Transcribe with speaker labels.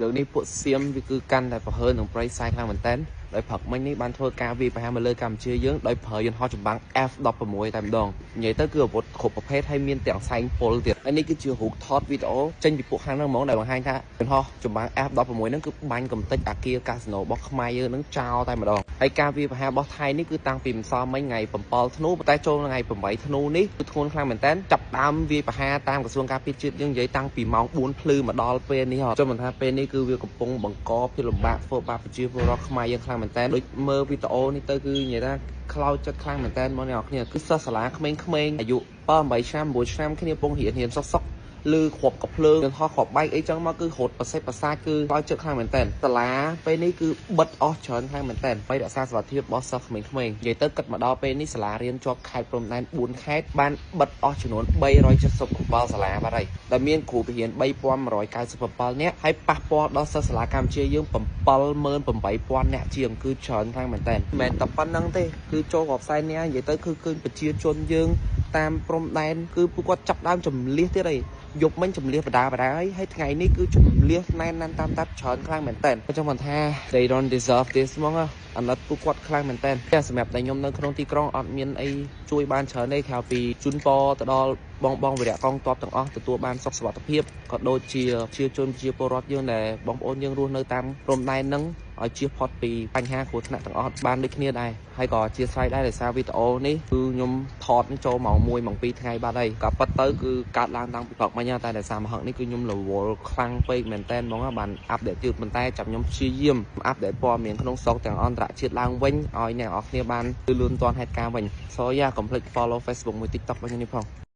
Speaker 1: លើកនេះពួកសៀមវាគឺកាន់តែប្រហើននឹងប្រៃសាយខ្លាំងមែនតើដោយព្រឹកមិញនេះបានធ្វើការវាយប្រហារមកលើកម្ពុជាយើងដោយប្រើយន្តហោះចម្បាំង F16 តែម្ដងនិយាយទៅគឺអាវុធគ្រប់ប្រភេទហើយមានទាំងផ្សែងពុលទៀតហើយនេះគឺជារូបថតវីដេអូចេញពីពួកខាងហ្នឹងហ្មងដែលបង្ហាញថាយន្តហោះចម្បាំង F16 ហ្នឹងគឺបាញ់កំទេចអាគារកាស៊ីណូរបស់ខ្មែរយើងហ្នឹងចោលតែម្ដងហើយការវាយប្រហាររបស់ថៃនេះគឺតាំងពីម្សិលមិញថ្ងៃ7ធ្នូប៉ុន្តែចូលថ្ងៃ8ធ្នូនេះគឺធ្ងន់ខ្លាំងមែនតើចាប់ដើមវាយប្រហារតាមក្រសួងការពារជាតិយើងនិយាយតាំងពីម៉ោង4ភ្លឺមកដល់ពេលនេះហ៎ចុះមិនថាពេលនេះគឺវាកំពុងបង្កភាពលំបាកធ្វើបាបប្រជាពលរដ្ឋខ្មែរយើងខ្លាំងមែនតើដូចមើលវីដេអូនេះទៅគឺនិយាយថាខ្លោចចិត្តខ្លាំងមែនតើបងអ្នកនរគ្នាគឺសិស្សសាលាក្មេងៗអាយុ7 8ឆ្នាំ9ឆ្នាំគ្នាពងរៀនរៀនសុកសុកលឺគ្រាប់កភ្លើងយន្តហោះគ្រាប់បែកអីចឹងមកគឺរត់ប្រសេះប្រសាគឺខ្លោចចិត្តខ្លាំងមែនតើសាលាពេលនេះគឺបិទអស់ច្រើនខ្លាំងមែនតើបីរក្សាសុវត្ថិភាពរបស់សិស្សក្មេងៗនិយាយទៅគិតមកដល់ពេលនេះសាលារៀនជាប់ខេត្តព្រំដែន4ខេត្តបានបិទអស់ចំនួន377សាលាបាត់ហើយដែលមានគ្រូបង្រៀន3197នាក់ហើយប៉ះពាល់ដល់សិស្សសាលាកម្ពុជាយើង78000នាក់ជាងគឺច្រើនខ្លាំងមែនតើមិនមែនតែប៉ុណ្្នឹងទេគឺចូលរាប់សែននាក់និយាយទៅគឺឃើញប្រជាជនយើងតាមព្រំដែនគឺពួកគាត់ចាប់ដើមចម្លៀសទៀតហើយយប់មិញចម្លៀសបដាបដាហើយហើយថ្ងៃនេះគឺចម្លៀសណែនណាន់តាមតាប់ច្រើនខ្លាំងមែនតើអញ្ចឹងមិនថា they don't deserve this ហ្មងអាណិតពួកគាត់ខ្លាំងមែនតើសម្រាប់តែខ្ញុំនៅក្នុងទីក្រុងអត់មានអីជួយបានច្រើនទេក្រៅពីជូនពរទៅដល់បងបងវីរៈកងទ័ពទាំងអស់ទទួលបានសុខសុវត្ថិភាពក៏ដូចជាជាជនជាពលរដ្ឋយើងដែលបងប្អូនយើងរស់នៅតាមព្រំដែនហ្នឹងឲ្យជៀសផុតពីបញ្ហាគ្រោះថ្នាក់ទាំងអស់បានដូចគ្នាដែរហើយក៏អធិស្ឋានដែរដោយសារវីដេអូនេះគឺខ្ញុំថតនេះចូលម៉ោង1ម៉ោង2ថ្ងៃបាត់ហើយក៏ប៉ិតទៅគឺកើតឡើងតាំងពីព្រឹកមិញតែដោយសារមហឹកនេះគឺខ្ញុំរវល់ខ្លាំងពេកមែនតែនហ្មងបាន update យឺតប៉ុន្តែចាំខ្ញុំព្យាយាម update ព័ត៌មានក្នុងស្រុកទាំងអន្តរជាតិឡើងវិញឲ្យអ្នកនរគ្នាបានលឿនទាន់ហេតុការណ៍វិញ So yeah កុំភ្លេច follow Facebook មួយ TikTok របស់ខ្ញុំនេះផង។